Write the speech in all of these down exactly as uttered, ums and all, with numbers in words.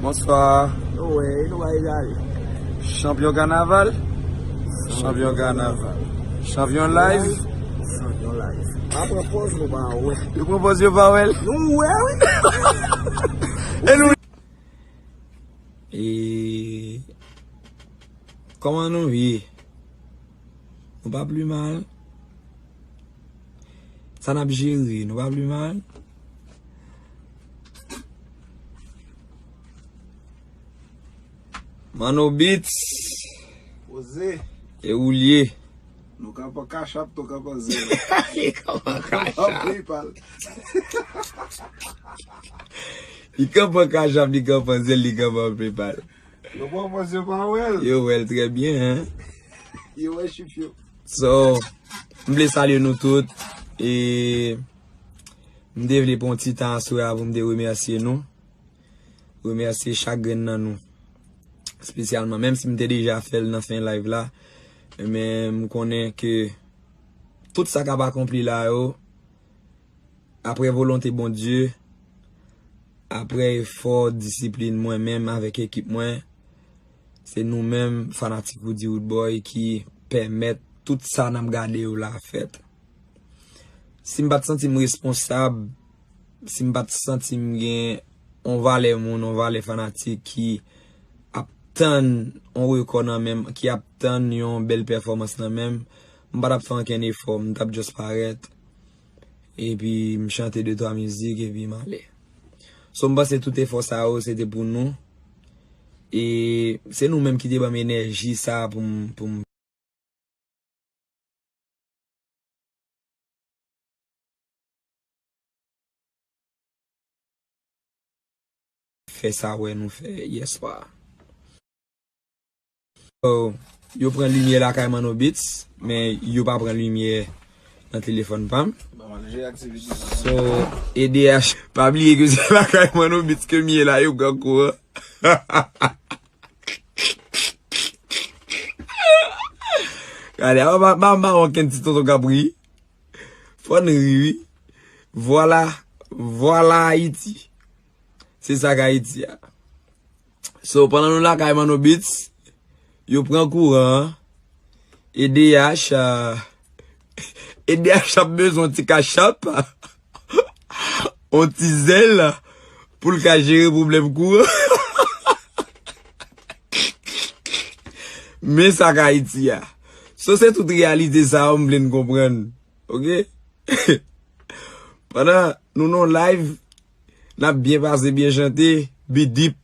Bonswa. Nou wè, nou bay gade. Chanpyon kanaval. Chanpyon kanaval. Chanpyon live. Chanpyon live. Pa pran pòz nou pa wè. Yo pran pòz yo pa wè l. Nou wè wi. E nou. E kòman nou ye? Nou pa pli mal. Sa n ap jere, nou pa pli mal. Manno Beats. Poze. E ou l ye? Nou ka pran Cash App, nou ka pran Zelle. Li ka pran Cash App. PayPal. Li ka pran Cash App, li ka pran Zelle, li ka pran PayPal. Yo pran pòz yo pa wè l. Yo wè l trè byen, hein? Yo wè chif yo. So, m vle salye nou tout. E m te vle pran yon ti tan aswè a pou m te remèsye nou. Remèsye chak grenn nan nou. Espesyalman, menm si m te deja fè l nan fen live la, men m konnen ke tout sa k ap akonpli la yo, apre volonte Bondye, apre efò, disiplin mwen menm avèk ekip mwen, se nou menm, fanatik Roody Roodboy, ki pèmèt tout sa n ap gade yo la fèt. Si m pa t santi m responsab, si m pa t santi m gen yon valè moun, yon valè fanatik ki ap tann yon rekò nan men m, ki ap tann yon bèl pèfòmans nan men m, m pa t ap fè ankenn efò, m t ap just parèt, epi m chante de twa mizik, epi m ale. So, m panse tout efò sa yo, se te pou nou. E se nou menm ki te ban m enèji sa pou m, pou m fè sa wè nou fè yèswa. So, yo pran limyè lakay Manno Beats, men yo pa pran limyè nan telefòn pa m. So, E D H, pa bliye ke se lakay Manno Beats ke m ye la, yo pran kouran. Gade, a pa, pa, pa, pa, okenn ti tonton k ap ri. Fò n ri, wi. Vwala, vwala Ayiti. Se sa k Ayiti a. So, pandan nou lakay Manno Beats, yo pran kouran an. E D H, ah, E D H ap bezwen yon ti kachap. Yon ti zèl pou l ka jere pwoblèm kouran. Men sa k Ayiti a. So, se tout reyalite sa yo m vle n konprann. Oke? Pandan nou nan live, n ap byen pase, byen chante, bidip,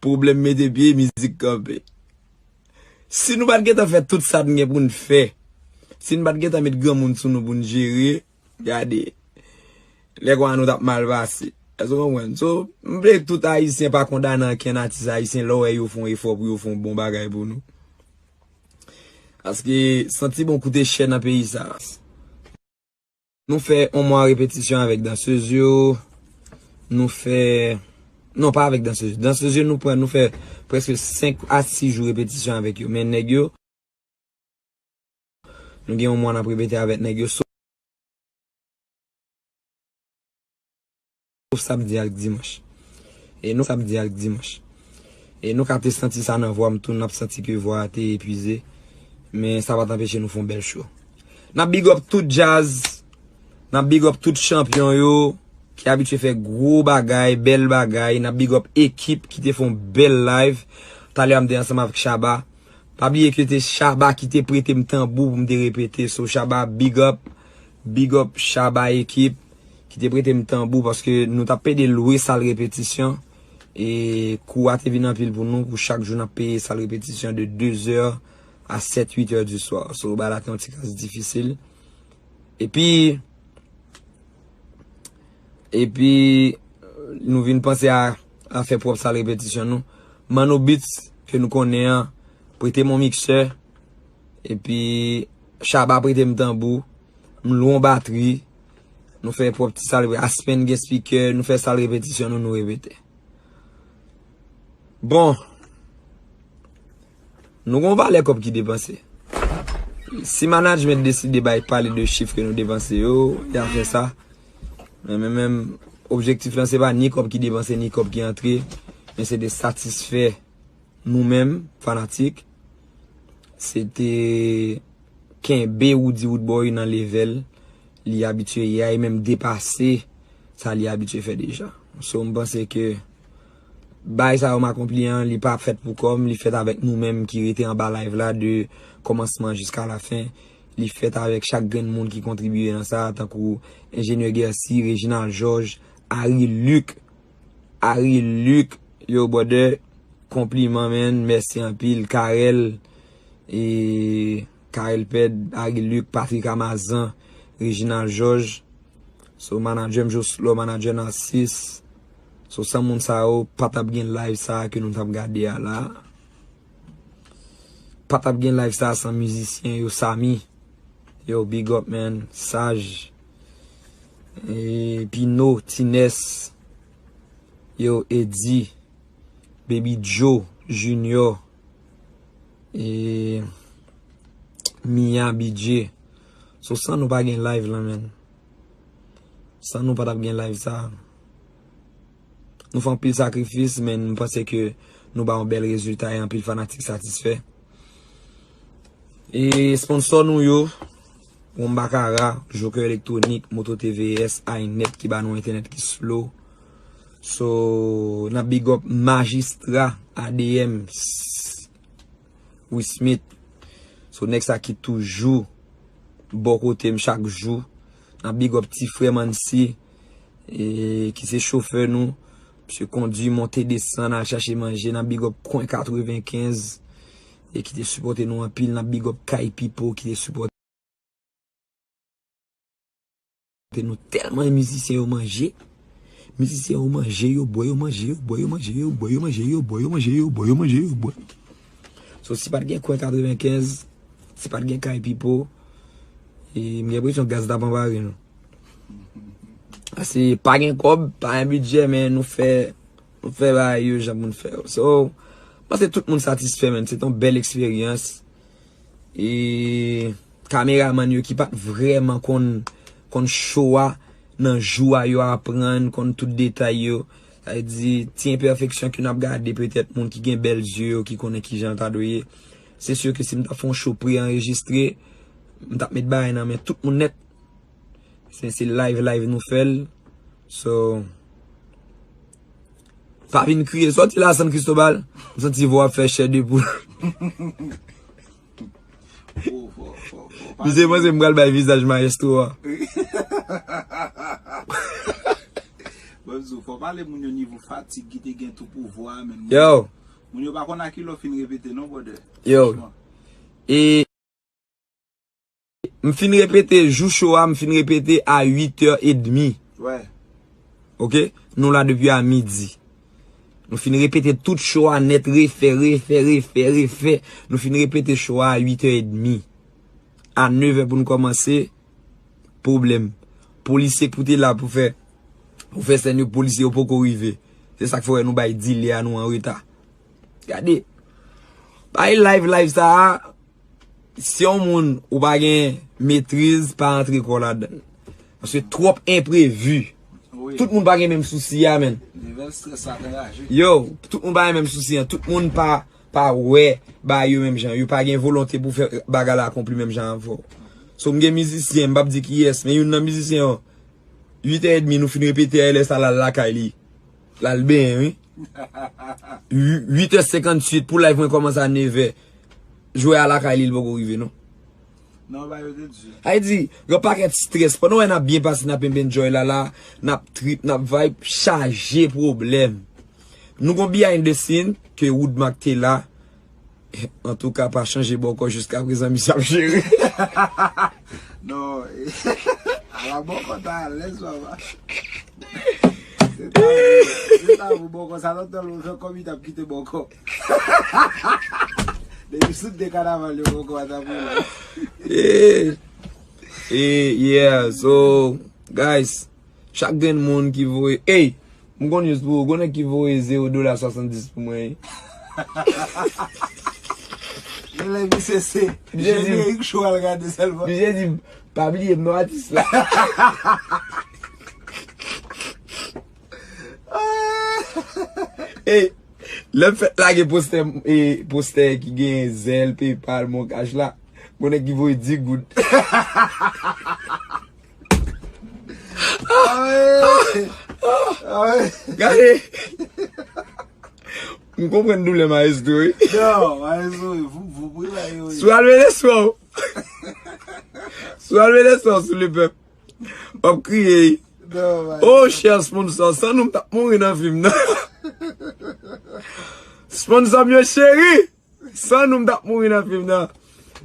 pwoblèm mete pye, mizik kanpe. Si nou pa t gentan fè tout sa n gen pou n fè, si n pa t gentan met granmoun sou nou pou n jere, gade, lè konsa nou t ap mal pase. Èske w konprann? So, m vle tout Ayisyen pa kondane ankenn atis ayisyen lè w wè yo fè yon efò pou yo fè yon bon bagay pou nou. Paske santi bon koute chè nan peyi sa. Nou fè yon mwa repetisyon avèk dansez yo. Nou fè, non, pa avèk dansez yo. Dansez yo, nou pran, nou fè prèske senk a sis jou repetisyon avèk yo. Men nèg yo, nou gen yon mwa n ap repete avèk nèg yo. Sof samdi ak dimanch. E nou samdi ak dimanch. E nou ka te santi sa nan vwa m tou, n ap santi ke vwa a te epuize. Men sa pa t anpeche nou fè yon bèl show. N ap big up tout djaz. N ap big up tout chanpyon yo ki abitye fè gwo bagay, bèl bagay. N ap big up ekip ki te fè yon bèl live. Talè a m te ansanm avèk Shabba. Pa bliye ke te Shabba ki te prete m tanbou pou m te repete. So, Shabba, big up. Big up Shabba ekip ki te prete m tanbou paske nou t ap pede lwe sal repetisyon. E kou a te vin anpil pou nou, kou chak jou n ap peye sal repetisyon de de zè a sèt, uit è di swa. So, bagay la te yon ti kras difisil. Epi, epi, nou vin panse a, a fè pwòp sal repetisyon nou. Manno Beats, ke nou konnen an, prete m yon miksè. Epi, Shabba prete m tanbou. M lwe yon batri. Nou fè pwòp ti sal, Aspen gen spikè, nou fè sal repetisyon nou, nou repete. Bon. Nou gon valè kòb ki depanse. Si management deside bay pale de chif ke nou depanse yo, y a fè sa. Men, men, men, objektif lan se pa ni kòb ki depanse, ni kòb ki antre. Men se te satisfè nou menm, fanatik. Se te kenbe Roody Roodboy nan level li abitye ye a, e menm depase sa li abitye fè deja. So, m panse ke bagay sa yo m akonpli an, li pa fèt pou kò m, li fèt avèk nou menm ki rete anba live la de kòmansman jiska lafen. Li fèt avèk chak grenn moun ki kontribye nan sa, tankou Enjenyè Guercy, Reginald Georges, Harry Luc, Harry Luc, yo, brother, konpliman, man, mèsi anpil, Carel, e, Carel Ped, Harry Luc, Patrick Amazan, Reginald Georges, so, manager m, Jocelyn, manager Narcisse, so, san moun sa yo, pa t ap gen live sa ke nou t ap gade a la. Pa t ap gen live sa san mizisyen yo, Samy. Yo, big up, man. Saj. E, Pino, Tines. Yo, Eddy. Baby Joe, Junior. E, Mia, B J. So, san nou pa gen live lan, man. San nou pa t ap gen live sa. Nou fè anpil sakrifis, men m panse ke nou ba yon bèl rezilta e anpil fanatik satisfè. E sponsò nou yo, Wombacara, Joker Electronic, Moto T V S, iNet ki ba nou entènèt ki slow. So, n ap big up Majistra, A D M, Wismith. So, nèg sa ki toujou bò kote m chak jou. N ap big up ti frè Mansi, e, ki se chofè nou. Misye kondui, monte, desann, al chache manje. N ap big up Kwen katrevenkenz, e ki te sipòte nou anpil. N ap big up Kay Pipo, ki te sipòte nou tèlman. Mizisyen yo manje. Mizisyen yo manje, yo bwè, yo manje, yo bwè, yo manje, yo bwè, yo manje, yo bwè, yo manje, yo bwè, yo manje, yo bwè. So, si pa t gen Kwen katrevenkenz, si pa t gen Kay Pipo, e, m gen enpresyon gaz t ap anbare nou. Paske pa gen kòb, pa gen bidjè, men nou fè, nou fè bagay yo jan pou n fè yo. So, m panse tout moun satisfè, man. Se te yon bèl eksperyans. E kameramann yo ki pa t vrèman konn, konn show a nan jou a, yo aprann, konn tout detay yo. Sa vle di, ti enpèfeksyon ke n ap gade, petèt moun ki gen bèl zye yo, ki konnen kijan l ta dwe ye. Se si ke si m ta fè yon show pre-anrejistre, m t ap met bagay nan men tout moun nèt. Se, se live, live nou fè l. So, pa vin kriye. Sòti la, San Cristobal. M santi vwa ap fè chè de poul. Fò, fò, fò, fò pale. Misye panse m pral bay vizaj mayestwo a. Bon, m di w, fò pale moun yo nivo fatig ki te gen tou pou vwa a, men moun Yo. Moun yo pa konn a ki lè w fin repete, non, brother. Yo. Franchman. E M fin repete jou show a, m fin repete a uit è edmi. Wè. Oke? Nou la depi a midi. Nou fin repete tout show a nèt, refè, refè, refè, refè. Nou fin repete show a a uit è edmi. A nèv è pou n kòmanse, pwoblèm. Polisye k pou te la pou fè, pou fè sèn yo, polisye yo poko rive. Se sa k fè w wè nou bay delay a, nou an reta. Gade. Bay live, live sa a, si yon moun ou pa gen metriz, pa antre kò ladan l. Paske twòp enprevi. Wi. Tout moun pa gen menm sousi a, menn. Nivel strès la anraje. Yo, tout moun pa gen menm sousi an. Tout moun pa, pa wè bagay yo menm jan. Yo pa gen volonte pou fè bagay la akonpli menm jan avè w. So, m gen mizisyen, m p ap di kiyès, men youn nan mizisyen yo, uit è edmi, nou fin repete a, lè sa l al lakay li. L al benyen, wi. Uit è senkantuit pou live mwen kòmanse a nèv è. Jwè a lakay li, li poko rive, non. Non, ba yo te di. Sa vle di, yon pakèt strès. Pandan w wè n ap byen pase, n ap enjoy la la, n ap trip, n ap vibe, chaje pwoblèm. Nou gon behind the scene ke Woodmark te la. Antouka, pa chanje bòkò jiskaprezan, misye ap jere. Non, ala bòkò ta alèz, papa. Se tabou, se tabou bòkò. Sa nan tan lontan kòm li t ap kite bòkò. Depi sou de kanaval yo bòkò pa t ap rele. Eh, eh, yeah, so, guys, chak grenn moun ki voye, ey, m gon news pou ou, gon nèg ki voye zewo dola swasanndis pou mwen, wi. Gen lè misye se Misye di, jenerik cho al gade sèlman. Misye di, pa bliye m non atis la. Ey, Lè m fèk lage postè, e, postè ki gen zèl, PayPal, MonCash la, gon nèg ki voye dis goud. Ah wi! Ah wi! Gade! M konprann doulè maestro wi. Non, maestro, vou, vou, vou, la, yo, si w al veye sou. Si w al veye sou, sou le pèp. W ap kriye. Non, maestro. Oh, chè sponsor, san nou m t ap mouri nan fim nan. Sponsor m yo cheri, san nou m t ap mouri nan fim nan.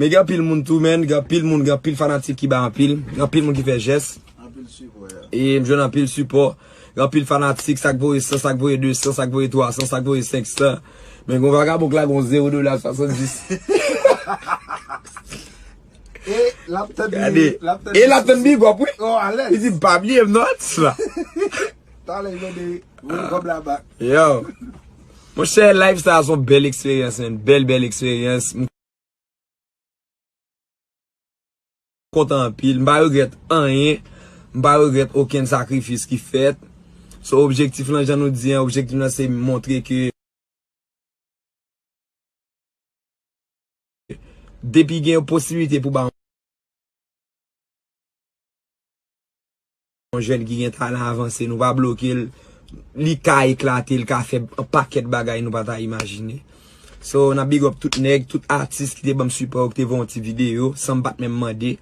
Men gen anpil moun tou, men gen anpil moun, gen anpil fanatik ki bay anpil, gen anpil moun ki fè jès. Anpil sipò, ya. E m jwenn anpil sipò. Gen anpil fanatik, sa k voye san, sa k voye de san, sa k voye twa san, sa k voye senk san. Men gon vagabon k lage yon zewo dola swasanndis. E l ap tann, gade. L ap tann, e l ap tann big up, wi. Oh, alèz. Li di, "Pa bliye m non atis la." Talè, li mande, voye kòb la bak. Yo. Monchè, live sa a se yon bèl eksperyans, man. Bèl, bèl eksperyans. M kontan anpil. M pa regrèt anyen. M pa regrèt okenn sakrifis ki fèt. So, objektif lan, jan nou di, an, objektif lan, se montre ke depi gen posiblite pou ba yon jèn ki gen talan avanse, nou pa bloke l. Li ka eklate, li ka fè yon pakèt bagay nou pa ta imajine. So, n ap big up tout nèg, tout atis ki te ban m sipò, ki te voye yon ti videyo, san m pa t menm mande,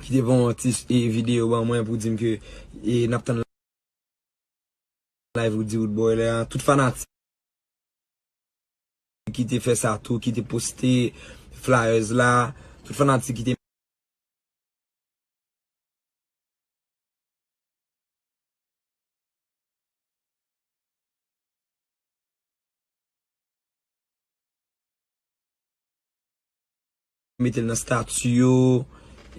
ki te voye yon ti, e, videyo ban mwen pou di m ke, e, n ap tann live Roody Roodboy la, tout fanatik ki te fè sa tou, ki te poste flyers la, tout fanatik ki te mete l nan stati yo,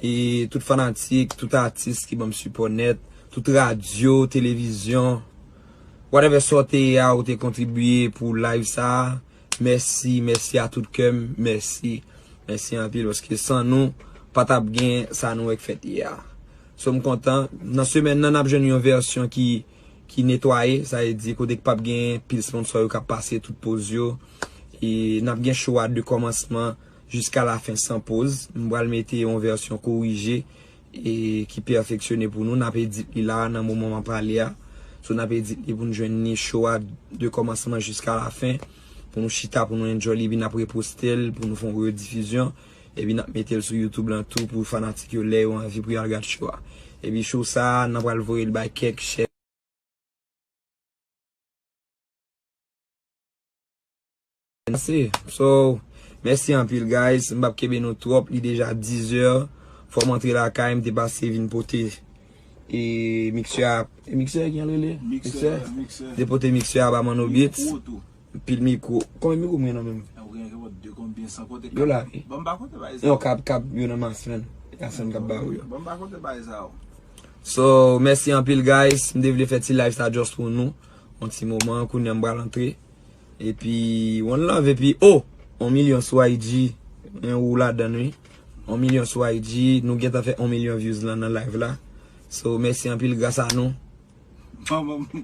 e tout fanatik, tout atis ki ban m sipò nèt, tout radyo, televizyon, whatever sa w te ye a, ou te kontribye pou live sa a. Mèsi, mèsi a tout kè m, mèsi. Mèsi anpil, paske san nou, pa t ap gen sa nou wè k fèt ye a. So, m kontan. Nan semèn nan, n ap jwenn yon vèsyon ki, ki netwaye, sa vle di kote k p ap gen pil sponsor yo k ap pase tout poz yo. E n ap gen show a de kòmansman jiska lafen san poz. M pral mete yon vèsyon korije e ki pèfeksyone pou nou. N ap edit li la a nan moman m ap pale a. So, n ap edit li pou n jwenn ni show a de kòmansman jiska lafen. Pou nou chita, pou nou enjoy li, epi n ap reposte l, pou nou fè yon redifizyon. Epi n ap mete l sou YouTube lan tou pou fanatik yo lè yo anvi pou y al gad show a. Epi show sa a, n ap pral voye l bay kèk chèf. Ase. So, mèsi anpil, guys. M p ap kenbe nou twòp. Li deja diz è. Fò m antre lakay. M te pase vin pote e miksè a. E miksè ki jan l rele? Miksè, miksè. Miksè. M te pote miksè a ba Manno Beats. Mikwo tou. Pil mikwo. Konbyen mikwo m gen nan men m? Ou gen de konbyen san konte. Yo la, wi. Bon, m pa konte bay sa. Yo, kab, kab, yo nan mas, man. E a sa m kab ba ou yo. Bon, m pa konte bay sa, o. So, mèsi anpil, guys. M te vle fè ti live sa just pou nou. Yon ti moman, kounye a m pral antre. Epi, one love, epi, oh! Yon milyon sou I G. Yon ou ladan, wi. Yon milyon sou I G. Nou gentan fè yon milyon views lan nan live la. So, mèsi anpil gras a nou. Manman m.